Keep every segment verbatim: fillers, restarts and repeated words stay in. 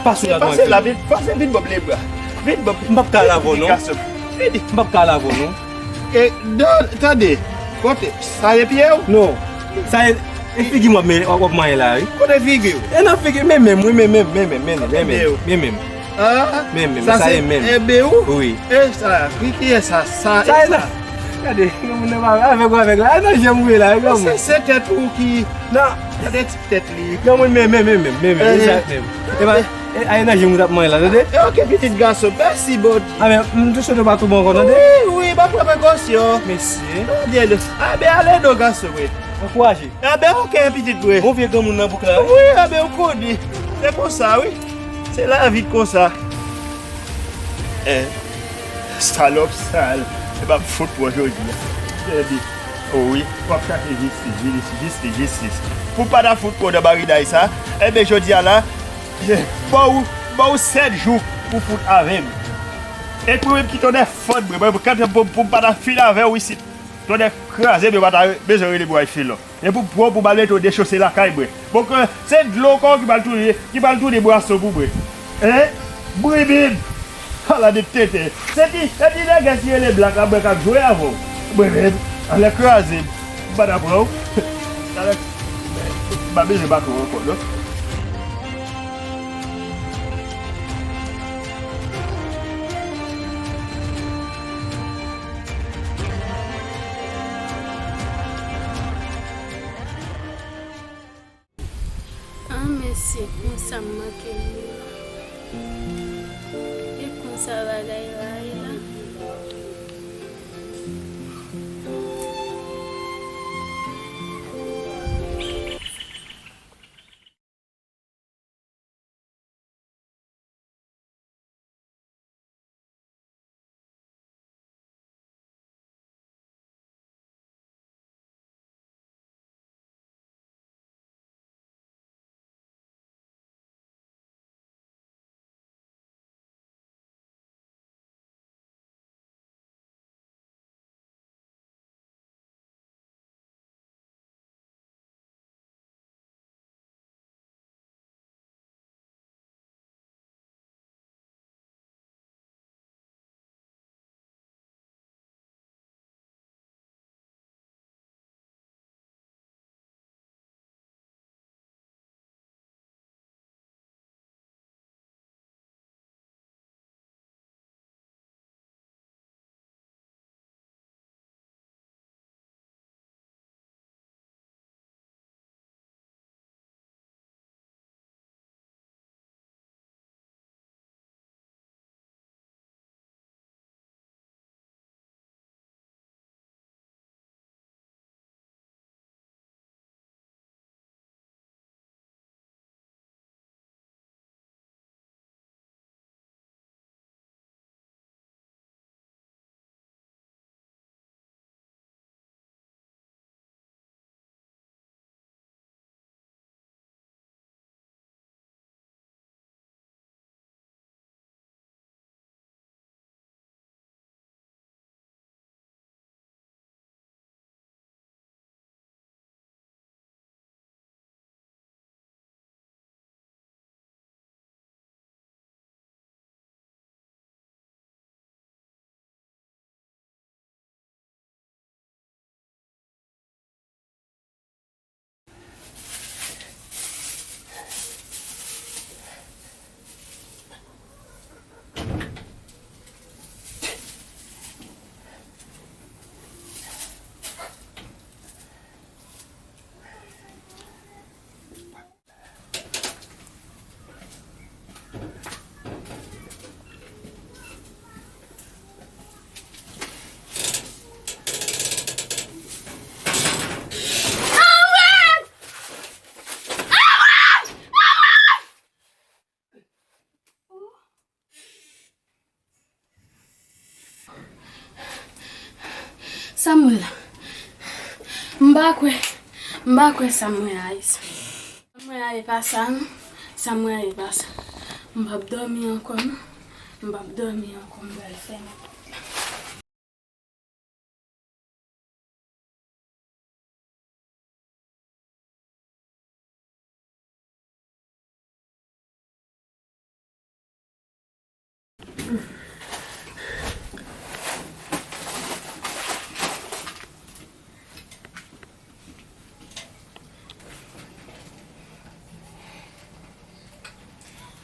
Pase la, pase la, vin, pase, vin ban m lebra. Vin ban m. M p ap ka al avè w, non. Vin, gason. Vin. M p ap ka al avè w, non. E, non, tande. Kote? Sa e pye w? Non. Sa e, e figi m w ap men, w ap, w ap manyen la, wi. Kote figi w? E nan figi, men menm, wi, men menm, men menm, men menm, men menm, men menm. Ah, men menm, sa e menm. E men w? Wi. E sa, ki, ki e sa? Sa e sa. Gade, yon moun nan avèg ou avèg la. A nan je m wi la, granmoun. Se, se tèt ou ki. Nan. Gade ti tèt li. Granmoun, men, men, men, men, men, men, e sa menm. E pa, e, a nan je m ou t ap manyen la, tande? E, ok, pitit gason, mèsi, bòd. A, men, m tou swete w pa tou bon ankò, tande? Wi, wi, pa pran prekosyon. Mèsi. Tande, a, ben, ale non, gason, wi. Ankouraje. A, ben, ok, pitit, wi. Bon vye granmoun nan bouk la, wi. Wi, a, ben, ou konnen. Se konsa, wi. Se lavi konsa. Eh, salòp sal, se pa m fout pran jodi a. Tande, o wi, w ap chache jistis, jistis, jistis, jistis. Pou pa ta fout pran nan marinay sa, enben jodi a la, ba w, ba w sèt jou pou fout avè m. E pou menm ki tonnè fann mwen, mwen, pou, pou, pou m pa ta fin avè w isit, tonnè kraze m, yo pa ta bezwen rele m wayfilò. E pou pwòp ou pa mete w dechose lakay mwen. Bon, ke se dlo kò w ki pral tounen, ki pral tounen bwason pou mwen. Hein? Mwen menm. Ala de tenten. Se ti, se ti nègès ki rele Black la mwen k ap jwe avè w. Mwen menm. Anlè kraze m. M pa ta pran w. Anlè, m pa bezwen baton ankò, non. Ah, mesye, konsa m manke nou la. E konsa bagay la ye la. Sa m wè la? M pa kwè, m pa kwè sa m wè a ye sa. Sa m wè a ye pa sa non. Sa m wè a ye pa sa. M p ap dòmi ankò non. M p ap dòmi ankò, m pral fè nèt.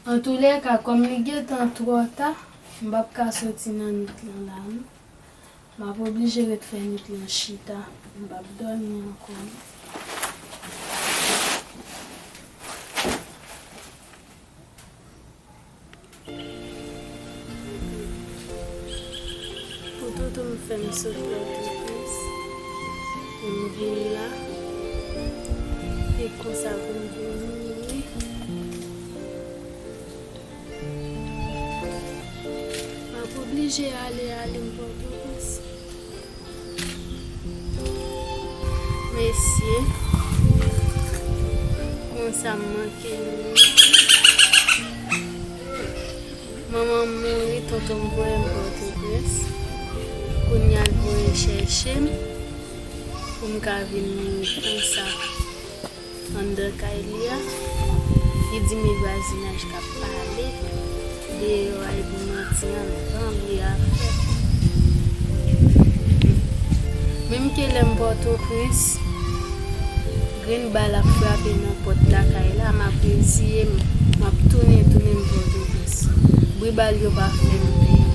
Antoulèka, kòm li gentan twò ta, m p ap ka soti nan nwit lan la, non. M ap oblije ret fè nwit lan chita. M p ap dòmi ankò, non. Pou tonton m fè m sot Pòtoprens, pou m vin la, e konsa pou m vin mouri. M ap oblije ale, ale m Pòtoprens. Mesye, konsa m manke nou. Manman m mouri, tonton m voye m Pòtoprens. Kounye a l voye chèche m pou m ka vin mouri konsa. Anndan kay li a, li di men vwazinaj k ap pale deyò a, epi manti anndan li a fè. Menm ke lè m Pòtoprens, grenn bal ap frape nan pòt lakay la, m ap reziye m, m ap tounen, tounen m Pòtoprens. Bri bal yo pa fè m pen.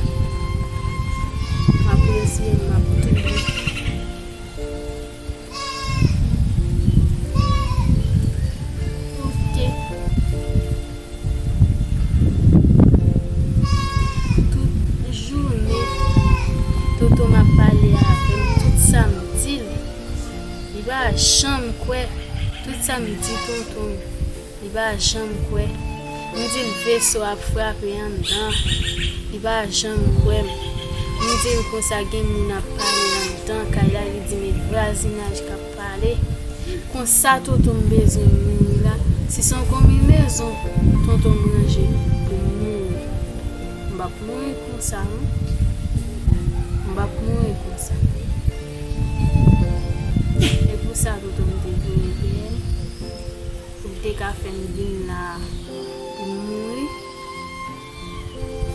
M ap reziye m, m ap tounen. Ok. Tout jounen, tonton m ap pale avè m. Tout sa m di l, li pa janm kwè. Tout sa m di tonton m, li pa janm kwè. M di l veso ap frape anndan. Li pa janm kwè m. M di l konsa gen moun ap pale anndan kay la, li di men vwazinaj k ap pale. Konsa tonton m bezwen m mouri la. Si se yon konbinezon tonton m ranje pou m mouri, m p ap mouri konsa, non. M p ap mouri konsa. E pou sa tonton m te voye dèyè m. Pou l te ka fè m vin la a pou m mouri.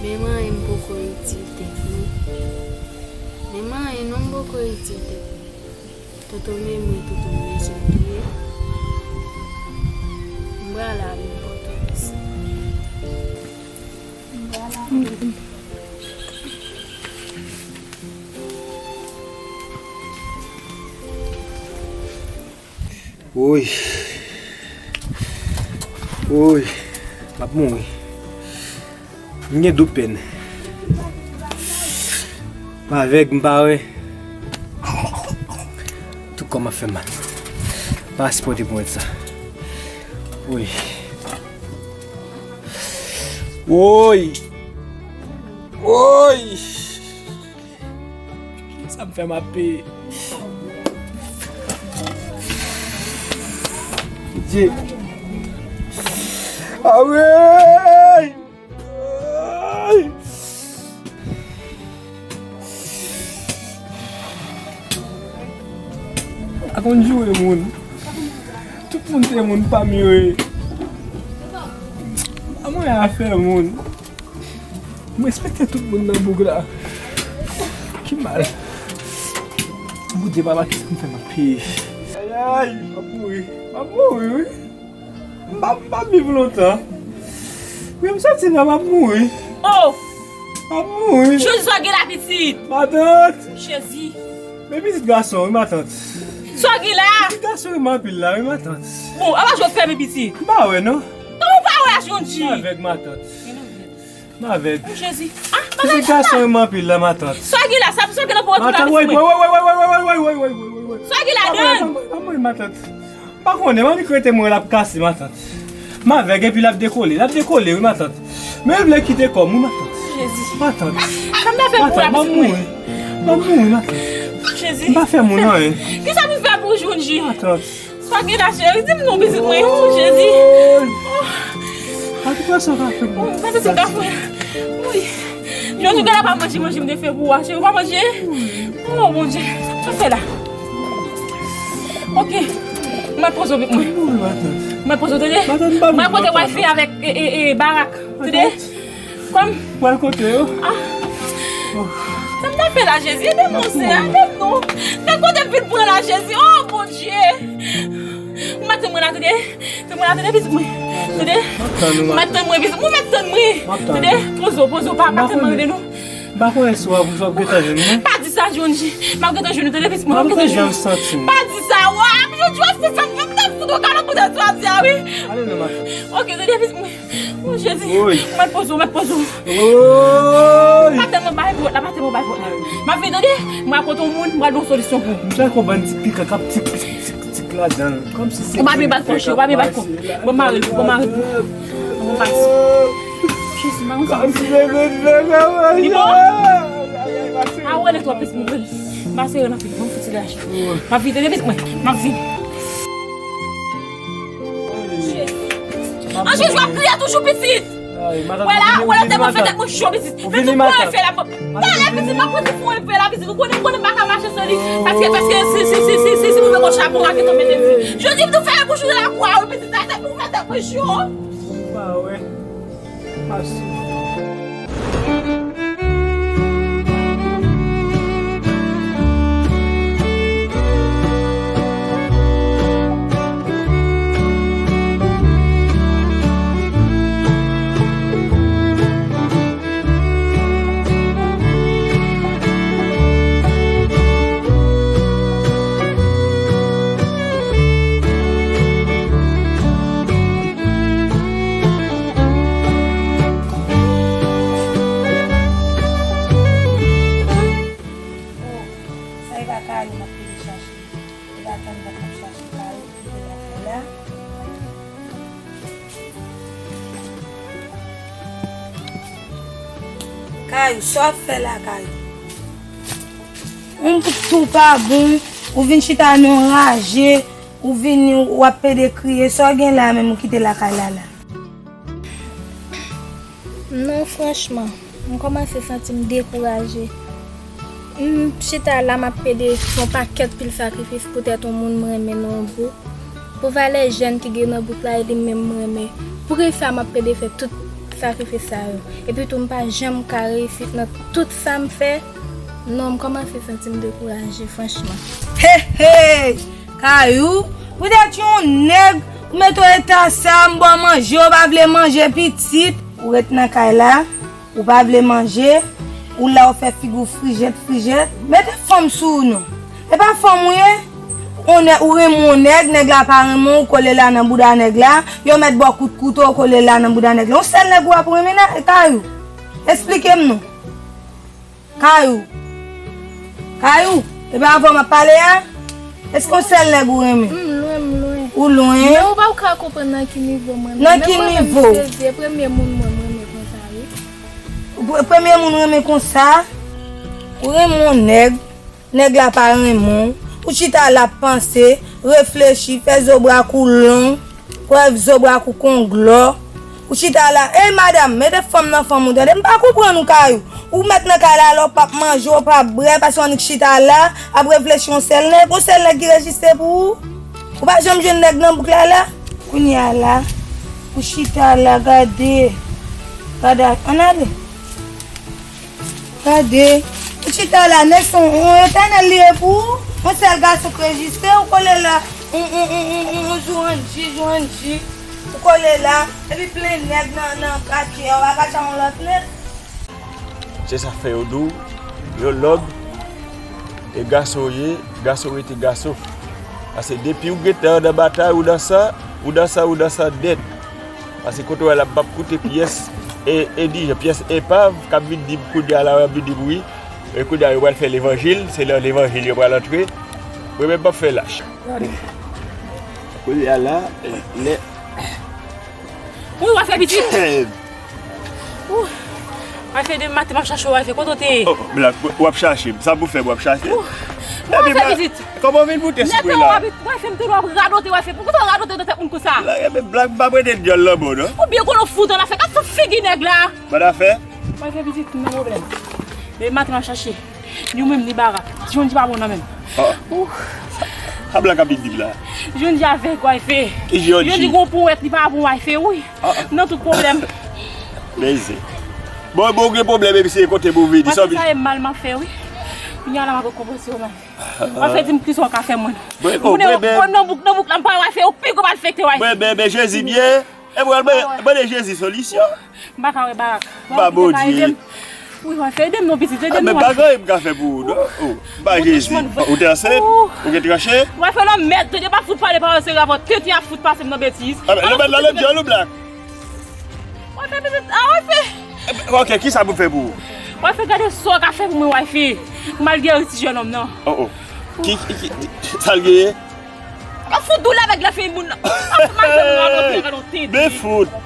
Menm anyen m poko itil tèt mwen. Menm anyen non m poko itil tèt mwen. Tonton m renmen, tonton m bezwen m touye. M pral ale Pòtoprens. M pral ale. Woy. Woy. M ap mouri. M gen doub pèn. M avèg, m pa wè. Tout kò m ap fè m mal. M pa sipòte pou wè sa. Woy. Woy. Woy. Sa m fè m ap peye. Dye. Awe! Pa konn joure moun. Tout moun se moun pa m yo ye. Pa mwen afè moun. M respekte tout moun nan boug la. Ki mal. Bondye papa, kisa m fè m ap peye? Ayay, m ap mouri. M ap mouri, wi. M pa, m pa viv lontan. Wi, m santi la, m ap mouri. Oh! M ap mouri. Jezi, sa gen la, pitit? Matant! Jezi! Men pitit gason, wi, matant. Sa gen la? Pitit gason, wi, m anpil la, wi, matant. Bon, apa jò fè, men pitit? M pa wè, non. Kòman w pa wè, Jondji? M avèg, matant. M avèg. Oh, Jezi. Ah, pitit gason, wi, m anpil la, matant. Sa gen la, sa, sa gen la pou retounen avèk mwen. Matant, woy, woy, woy. Sa gen la, dan? Pa mouri, pa mouri, matant. M pa konnen, manmi krete mwen, l ap kase, matant. M avèg epi l ap dekole, l ap dekole, wi, matant. Men l vle kite kò m, wi, matant. Jezi. Matant. Sa m ta fè pou w la, pitit mwen? M ap mouri, matant. Jezi. M pa fè moun anyen. Kisa pou fè pou Jondji? Matant. Sa gen la, cheri, di m non, pitit mwen. Oh, Jezi. Oh. An tou ka, sa ka fè m. Oh, m pa santi m ka fè. Wi. Jodi, gade pa manje, manje m te fè pou ou a, cheri, ou pa manje? Oh, Bondye, sa fè la? Ok. Mwen poze w, pitit mwen. Mwen poze w, tande? Mwen poze w, wifi avèk, e, e, e, barak, tande? Kòm. Pral kote yo? Ah. Sa m ta fè la, Jezi? Ede m non, Senyè, ede m non. Nan kote m vin pran la, Jezi? Oh, Bondye. Maten mwen la, Tande, tande mwen la, tande pitit mwen. Tande, m ap tann ou, m ap tann mwen, pitit mwen, m ap tann mwen. Tande, poze w, poze w, pa, pa tann mwen, tande non. M pa konnen si w ap, w ap gentan jwenn mwen. Pa di sa, John G. M ap gentan jwenn ou, tande pitit mwen, m ap gentan jwenn ou. Pa di sa, w ap, John G, w ap fè sa, m ap fout ou kalòt pou tèt ou ap di a, wi. Ale non, matant. Ok, tande pitit mwen. Oh, Jezi. Wi. Mèt poze w, mèt poze w. Wi. Pa tèlman bay pòt la, pa tèlman bay pòt la. M ap vin tande, m rakonte yon moun, m pral ba w solisyon pou ou. M pral konprann ti pikan k ap tik, tik, tik, tik ladan l. Kòmsi se ou pa byen bat kò, cheri, ou pa byen bat kò. Bon, mare l, bon, mare l. Bon, bat. Jezi, mare sa. Li bon? A, ou rele twòp, pitit mwen. M ap sere nan fil, bon, fouti laj. M ap vin tande pitit mwen, m ap vin. An Jezi, w ap kriye toujou, pitit. Wè la, wè la, tèlman fè tèt mwen cho, pitit. Men tout mwen fè la. Talè, pitit, m ap pran ti fon enpe la, pitit. Ou konnen, ou konnen m pa ka mache san li. Paske, paske, si, si, si, si, si, si, mwen fè yon chapo, raket an mete li. Jodi, m tou fè bouch ou la kwa, wi, pitit, la, tèt mwen fè tèt mwen cho. Pa wè. Mèsi. Sa e pa Kayou m ap pede chache. E pa Kayou m ap chache, Kayou ki te lakay la. Kayou, sa w ap fè la, Kayou? Yon tou pa bon, ou vin chita nan raje, ou vini, w ap pede kriye. Sa w gen la menm, ou kite lakay la la? Non, franchman, m kòmanse santi m dekouraje. M chita la, m ap pede fè yon pakèt pil sakrifis poutèt yon moun m renmen nan yon bouk. Pou valè jèn ki gen nan bouk la, e li menm m renmen. Poukisa m ap pede fè tout sakrifis sa yo? Epi tou, m pa janm ka reyisi nan tout sa m fè. Non, m kòmanse santi m dekouraje, franchman. He, he! Kayou, poutèt yon nèg, ou mete w eta sa, m ba w manje, ou pa vle manje, pitit. Ou ret nan kay la, ou pa vle manje, ou la w fè figi w frijèt, frijèt. Mete fanm sou ou non. E pa fanm ou ye? Ou nè-, ou renmen yon nèg, nèg la pa renmen w, ou kole la nan bouda nèg la, yo mèt ba w kout kouto, ou kole la nan bouda nèg la. Yon sèl nèg ou ap renmen nan Kayou? Esplike m non. Kayou. Kayou, e pa avè w m ap pale a? Èske yon sèl nèg ou renmen? M lwen, m lwen. Ou lwen? Men ou pa ka konprann nan ki nivo mwen. Nan ki nivo? Menm mwen menm, se premye moun mwen, mwen renmen konsa, wi. Ou pre-, premye moun renmen konsa? Ou renmen yon nèg, nèg la pa renmen w. Ou chita la ap panse, reflechi, fè zo bra kou long. Kwè zo bra kou kon glò. Ou chita la, ey madanm, mete fanm nan fanm ou tande. M pa konprann ou, Kayou. Ou mèt nan kay la, la w p ap manje, w p ap bwè, paske w annik chita la, ap reflechi yon sèl nèg, yon sèl nèg ki rejiste pou ou. Ou pa janm jwenn nèg nan bouk la la. Kounye a la, ou chita la, gade. Gade, ann ale. Gade, ou chita la, nèg se yon, yon etènèl li ye pou ou. Yon sèl gason k rejiste, ou kole la, yon, yon, yon, yon, yon, yon Jumanji, Jumanji. Ou kole la, epi plen nèg nan, nan katye a, ou pa ka chita yon lòt nèg. Se sa k fè yo di w, yon lòg, e gason w ye, gason rete gason. Paske depi ou gentan andan batay, ou nan san, ou nan san, ou nan san nèt. Paske kote w wè l ap, m ap koute pyès, e, e di, pyès epav k ap vin di m kounye a la, w ap vin di m wi. E kounye a, yo pral fè levanjil, se nan levanjil yo pral antre. Mwen menm, m ap fè lach. Kounye a la, lè Wi, w ap fè pitit. Ou, w ap fè demen maten, m ap chache w, w ap fè kote w te ye. Oh, Black, w ap chache m. Sa pou fè m, w ap chache m. Ou, w ap fè pitit. Kòman w vin moute sou mwen la? Nèg yo, w ap, w ap fè m tande w ap radote, w ap fè. Poukisa w radote nan tèt moun konsa? Black, ebyen, Black, m pa prete dyòl lanmò, non. Ou byen konnen w fout annafè. Gad sou figi nèg la. Bannafè? W ap fè pitit, non pwoblèm. Demen maten, m ap chache. Li menm li barak. John G pa bon nan menm. Ah. Ou. Sa Black ap vin di m la. John G avèg, w ap fè. Ki John G? John G gon powèt, li pa bon, w ap fè, wi. Ah, ah. Nan tout pwoblèm. Mezi. Bon, bon, gen pwoblèm, epi se kote pou vini. Sa w vin. Sa e mal m ap fè, wi. Kounye a la, m ap rekonpanse w, mal. W ap fè di m kisa w ka fè mwen. Ou konnen, ou nan bouk, nan bouk la, m pa w ap fè, ou pi gwo mal. Afekte w. Mwen, men, men Jezi byen. E mwen, mwen, mande Jezi solisyon. M pa ka wè Barak. Ba Bondye. Wi, Wayfe, ede m non, pitit, ede m non, Wayfe. Men pa gen anyen m ka fè pou ou, non. Oh, ba Jezi. Ou te ansent? Ou gen tranche? Wayfe, lanmèd, tande, pa fout pale pawòl serye avè w, tenten ap fout pase m nan betiz. Lanmèd la, lanmèd dyòl ou, Black? Wayfe, pitit, a, Wayfe. Ok, kisa pou m fè pou ou? Wayfe, gade sa w ka fè pou mwen, Wayfe. Pou m al geri ti jennonm nan. Oh, oh. Ki, ki, ki, sa l genyen? Yo fout doulè avèk lè fini moun nan. Yo fout mal fè moun nan, gade yon tenten. Men fout.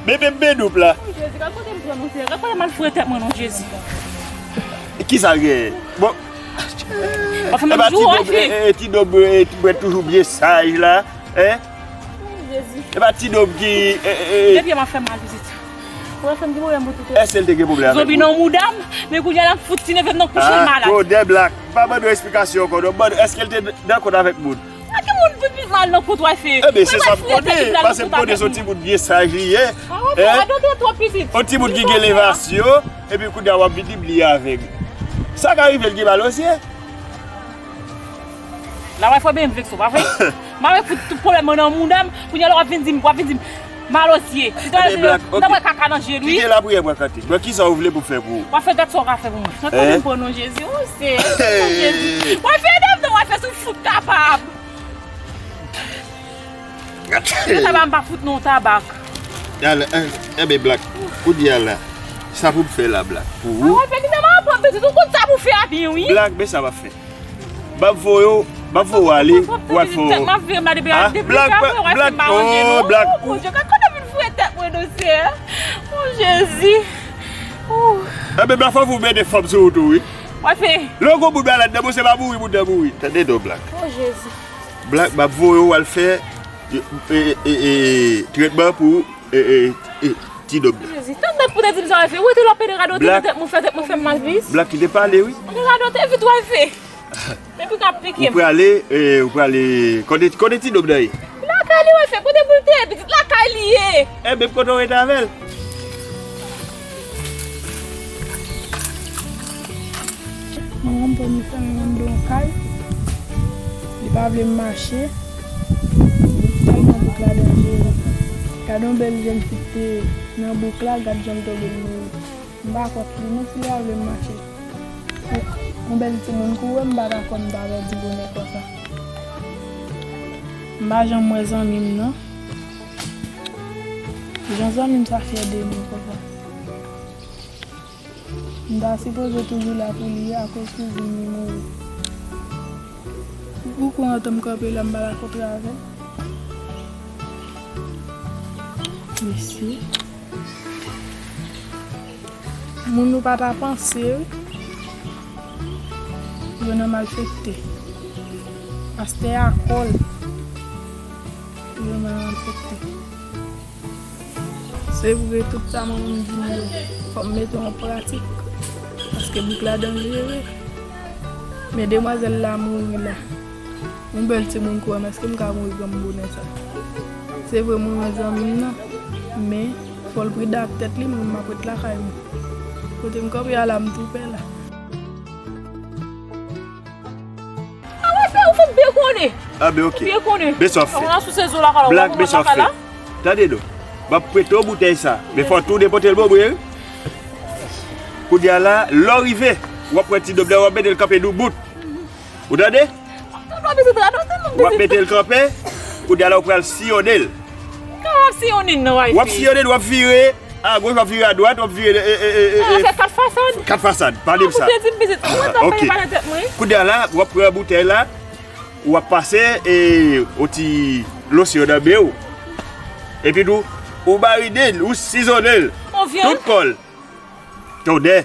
Men, men, men doup la. Oh, Jezi, gade kote m pran non, Seyè. Gade kote m al foure tèt mwen non, Jezi. Kisa l genyen? Bon. Wayfe, m ap di w, Wayfe. E, e, ti dòm, e, ti bwèt toujou byen saj la. Hein? Oh, Jezi. E pa ti dòm ki, e, e, e. Depi m ap fè mal vizit. Wè, fè m gen pwoblèm pou tout. Èske l te gen pwoblèm avèk moun? Zonbi nan mouda m, men kounye a l ap fout ti neve m nan kouche malad. Ah, tande Black. M pa mande w eksplikasyon ankò, non. Mande, èske l te nan kont avèk moun? Pa gen moun pou pi mal nan kont Wayfe. Ebyen, se sa m konnen, paske m konnen se yon timoun byen saj li ye. Ah, Wayfe, radote twòp pitit. Yon timoun ki gen levasyon, epi kounye a w ap vin di m li avèg. Sa ka rive l gen mal ozye. La, Wayfe, byen m vekse w, pa vre? M ap fout tout pwoblèm mwen nan mouda m, kounye a la w ap vin di m, w ap vin di m, Mal ozye. Ebyen, Black, ok. M ta wè kaka nan je l, wi. Kite lapriyè pou kante. Bon, kisa ou vle pou m fè pou ou? Wayfe, gad sa w ka fè pou mwen. Nan kote m pran non Jezi. Oh, Seyè. Jezi. Wayfe, ede m non, Wayfe, si w fout kapab. Gad. Mwen sa va m pa fout non tabak. Ala, eh, ebyen, Black, kounye a la, sa pou m fè la, Black, pou ou? Wayfe, kite m ap pran pitit, ou konn sa pou fè a byen, wi. Black, men sa w ap fè. M ap voye w, m ap voye w ale, w al fè yon... Ah, Black, Black, oh, Black. Oh, Bondye, gad kote vin foure tèt mwen, non, Seyè. Oh, Jezi. Oh. Ebyen, Black, fò w mete fanm sou ou tou, wi. Wayfe. Lè w gon moun malad nan, bon, se pa mouri moun nan mouri. Tande non, Black. Oh, Jezi. Black, m ap voye w al fè, e, e, e, e, tretman pou, e, e, e, ti dòm nan. Jezi, tann dat pou te di m sa, Wayfe. Ou rete la ap pede radote nan tèt mwen, fè tèt mwen fè m mal plis. Black, kite pale, wi. Ou te radote vit, Wayfe. Epi k ap pike m. Ou prale, e, ou prale, kote, kote ti dòm nan ye? Lakay li, Wayfe, kote pou l te ye, pitit, lakay li ye. Ebyen, kote w rete avè l? Manman m pran m fè m nan anndan yon kay. Li pa vle m mache. Tèlman bouk la danjere. Gade yon bèl jèn fi ki te nan bouk la, gad jan l tonbe, l mouri. M pa kont li non, si li pa vle m mache. Yon bèl timoun kouri, m pa ta kwè m ta pèdi bonè konsa. M pa janm wè zanmi m non. Jan zanmi m sa fyè de mwen konsa. M ta sipoze toujou la pou li akoz kouzin li mouri. Ou konn antan m kanpe la, m pa la kontre avè l. Mesye. Moun nou pa ta panse, wi. Yo nan malfekte. Pastè a kò l. Yo nan malfekte. Se vre, tout sa manman m di m yo, fò m mete yo an pratik. Paske bouk la danjere. Men demwazèl la mouri la. Yon bèl timoun kouri, èske m ka mouri granm bonè sa? Se vre, mwen wè zanmi m nan, men fò l pridan ak tèt li, mwen m ap ret lakay mwen. Kote m kanpe a la, m tou pè la. A, Wayfe, ou fè m byen konnen. A, ben, ok. Ou byen konnen. Ben, sa w ap fè. Ou nan souse zo lakay la, ou Black, ben, sa w ap fè. Tande non. M ap prete w boutèy sa. Men fò w tounen pote l ban mwen, wi. Kounye a la, lè w rive, w ap pran ti dòm nan, w ap mete l kanpe doubout. Ou tande? W ap mete l kanpe, kounye a la w pral siyonnen l. Kòman w ap siyonnen l nan, Wayfe? W ap siyonnen l, w ap vire agoch, w ap vire adwat, w ap vire, e, e, e, e, e, fè kat fasad. Kat fasad, pale m sa. Ou te di m pitit, ou konn sa fè pale tèt mwen. Kounye a la, w ap pran boutèy la, w ap pase, e, yon ti losyon nan men w. Epi tou, ou marinen l, ou sizonnen l. Tout kò l. Tonnè.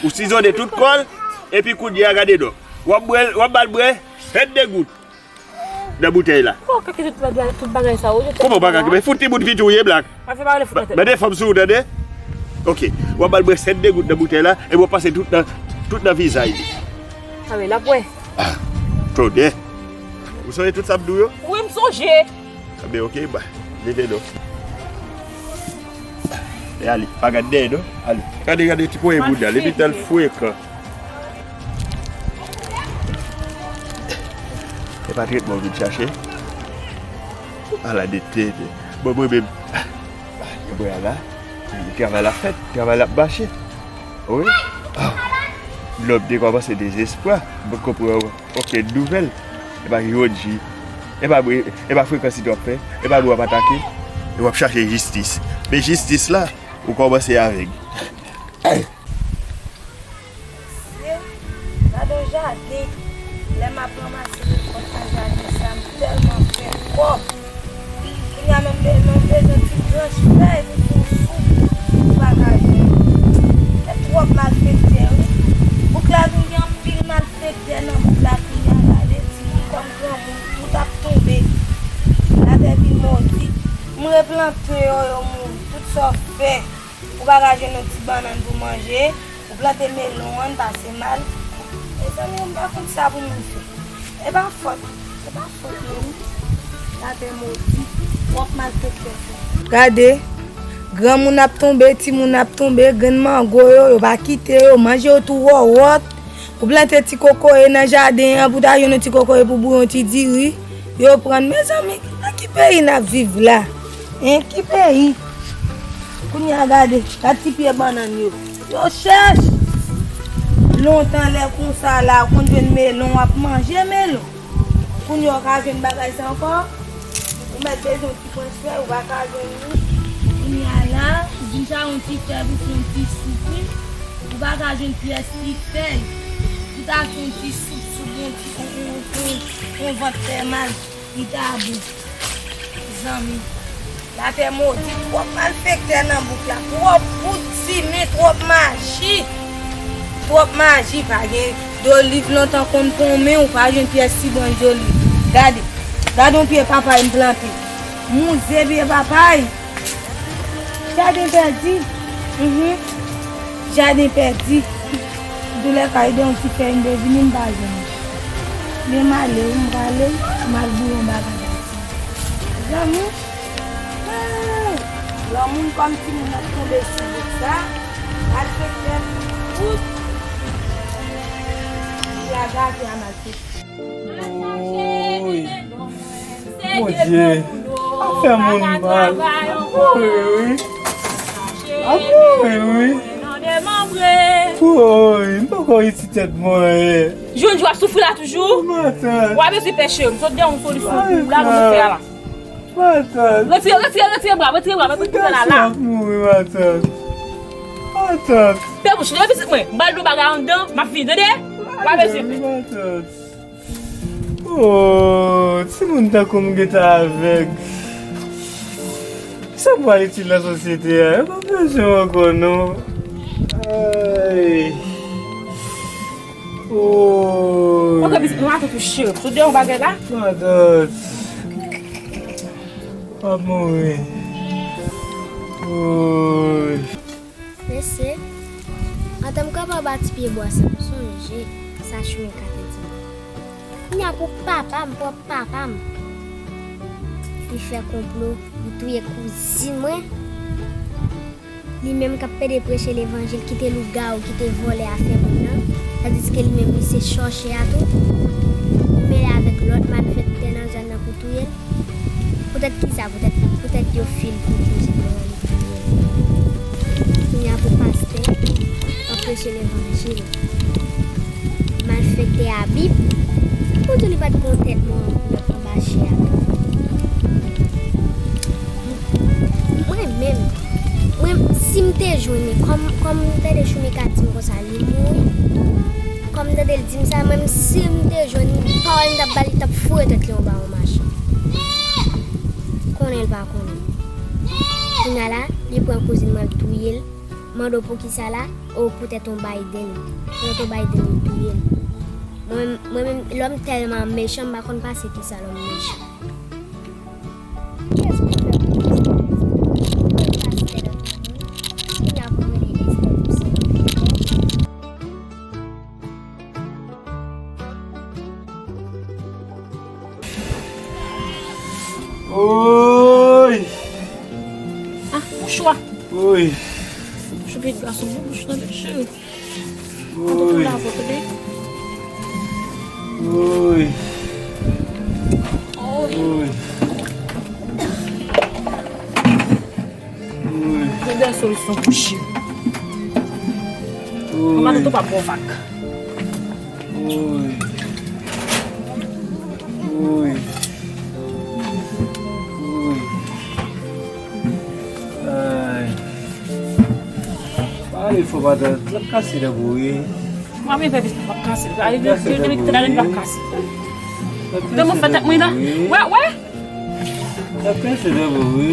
Ou sizonnen tout kò l, epi kounye a gade non. W ap bwè, w ap ba l bwè sèt degout nan boutèy la. Bon, kite tout bagay, tout bagay sa yo. Kòman w pa ka kite? Fout timoun fi tou ye, Black. Mande fanm sou ou, tande? Ok. W ap ba l bwè sèt degout nan boutèy la, epi w ap pase tout nan, tout nan vizaj li. A, men l ap bwè. Ah, tonnè. Ou sonje tout sa m di w yo? Wi, m sonje. Enben, ok, ba, leve non. E ale, pa gad dèyè non. Ale. Gade, gade ti ponyè bounda, li vin tèl frekan. E pa tretman w vin chache. Ala de tete. Bon, mwen menm, mwen ala, travay la fèt, travay la ap mache. Wi. Ah. Lè m te kòmanse dezespwa, mwen konprann okenn nouvèl. E pa Yoji. E pa mwen, e pa frekans li w ap fè. E pa nou w ap atake. E w ap chache jistis. Men jistis la, ou kòmanse avèg. Mesye, gade yon jaden. Lè m ap ranmase rekòt nan jaden sa, m tèlman fè kòb. Kounye a menm de, menm bezwen ti branch fèy pou fè yon soup, ou pa ka jwenn. Gen twòp malfektè, wi. Bouk la vin gen anpil malfektè nan bouk la kounye a, gade timoun kòm granmoun, tout ap tonbe. Latè vin modi. M replante yo, yo mouri. Tout sa w fè, ou pa ka jwenn yon ti bannann pou manje, ou plante melon an, l pase mal. Mezanmi, m pa konn sa pou m fè. E pa fòt, e pa fòt nou, wi. Latè modi, twòp malfektè fè. Gade, granmoun ap tonbe, timoun ap tonbe, grenn mango yo, yo pa kite yo, manje yo tou wòwòt. Ou plante ti kokoye nan jaden an pou ta jwenn yon ti kokoye pou bouyon ti diri. Yo pran, mezanmi, nan ki peyi n ap viv la? Hein, ki peyi? Kounye a gade, gad ti pye bannann yo. Yo chèch. Lontan lè konsa la, ou konn jwenn melon, w ap manje melon. Kounye a w ka jwenn bagay sa ankò? Ou mèt bezwen ti pwen fèy, ou pa ka jwenn li. Kounye a la, ou vin chak yon ti fèy pou fè yon ti soup, wi. Ou pa ka jwenn pyès ti fèy pou ta fè yon ti soup, soup, yon ti, yon, yon, yon, yon vant fè mal, li ta bon. Zanmi, latè modi, twòp malfektè nan bouk la, twòp bout simen, twòp maji. Twòp maji, pa gen doliv lontan konn ponmen, ou pa jwenn pyès ti branch doliv. Gade, gade yon pye papay m plante. Mouze pye papay. Jaden pèdi. Mhm. Jaden pèdi. Doulè kay de yon ti fèy m te vini m pa jwenn. Men m ale, wi, m prale, m al bouyon bagay la. Zanmi, hey, lanmoun kòm timoun ap tonbe sou bouk sa, malfektè tout. Li a gate a malfektè. Woy. Bondye, ap fè moun mal. Ap mouri wi. Ap mouri wi. Woy, m poko iti tèt mwen. Jodi w ap soufri la toujou? Matant. W ap eseye pèche, m sot gen yon solisyon pou ou la, nou fè a la. Matant. Retire, retire, retire bra, retire bra, retire bra la, la. Ap mouri, matant. Matant. Fè bouch, leve pitit mwen. M ba l yon bagay anndan, m ap vini, tande? W ap eseye fè. Matant. Oh, timoun tankou m gentan avèg. Sa m pral itil nan sosyete a? Yo pa bezwen m ankò non. Ay. Oh. Ok, pitit, nou ap touche. Sou de yon bagay la? Matant. M ap mouri. Woy. Mesye, antan m kanpe anba ti pye bwa sa, m sonje sa Choumika te di m. Kounye a pou papa m, pwòp papa m, li fè konplo, li touye kouzin mwen. Li menm k ap pede preche levanjil, kite lougawou, kite vòlè a fè moun nan. Tandiske li menm, li se chòche a tou. Li mele avèk lòt malfektè nan zòn nan pou touye l. Poutèt kisa? Poutèt, poutèt yo fin pwopoze pou yo annik touye l. Kounye a pou pastè ap preche levanjil. Malfektè a Bib. Pou di li pa t gen yon tèt mwen anba chè a. Mwen menm, mwen, si m te jwenn li, kòm, kòm m tande Choumika di m konsa, li mouri. Kòm m tande l di m sa, mwen menm, si m te jwenn li, pawòl m t ap ba l, li t ap foure tèt li anba yon machin. Konnen l pa konnen. Kounye a la, li pran kouzin mwen, l touye l. Mande w poukisa la, o poutèt yon Biden. Poutèt yon Biden, li touye l. Mwen, mwen menm, lòm tèlman mechan, m pa konn pase kisa lòm mechan. Kiyès pou fè pou Esther? Pou fè pastè nan moun? Kounye a pou rele Esther pou se yon fè. Woy! Ah, mouchwa! Woy! Mouchwa, pitit gason, mouchwa, tande, cheri. Woy! Woy! Woy! Sèl solisyon pou Cheri. Kòman nou tou pa bon vag? Woy. Woy. Woy. Ay. Pale fò madan, l ap kase dan boure. Mwen menm fè biznis l ap kase. Gade, gade, gade, gade, l ap kase. Gade mwen fè tèt mwen la. Wè, wè. L ap kase dan boure.